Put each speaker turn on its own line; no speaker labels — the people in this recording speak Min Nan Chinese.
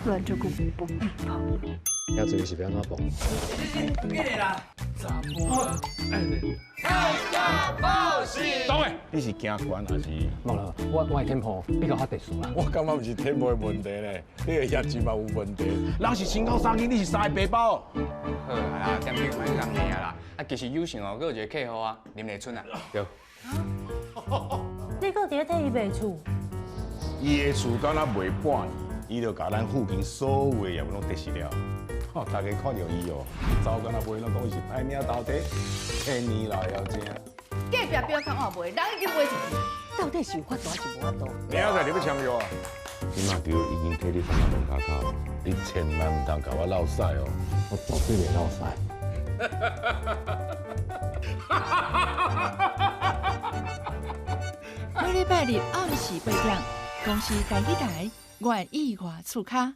不然就不必跑了。
要注意是欲按怎蹦？
查埔啊！
党诶，你是惊悬还是？
無啦，我的天賦比較較特殊啦。
我感覺毋是天賦的問題咧，你的業績嘛有問題。人是身高3斤，你是三個白包。
好啦，點擊莫共聽啦。啊，其實友善哦，閣有一個客戶啊，林麗春啊，對。
你閣佇咧替伊賣厝？
伊的厝敢若賣半年，伊就共咱附近所有的業務攏得失了。吼，大家看著伊哦，走敢若袂攏講伊是歹命頭家，千年老妖精。
隔壁表較我賣，人已經賣出去，
到底是有法度還是無法度？
明仔載你欲簽約啊？這馬球已經替你放佇門跤口，你千萬毋通共我落屎哦！
我絕對袂落屎。
每禮拜日暗時8點，公視第一台，願意外厝跤。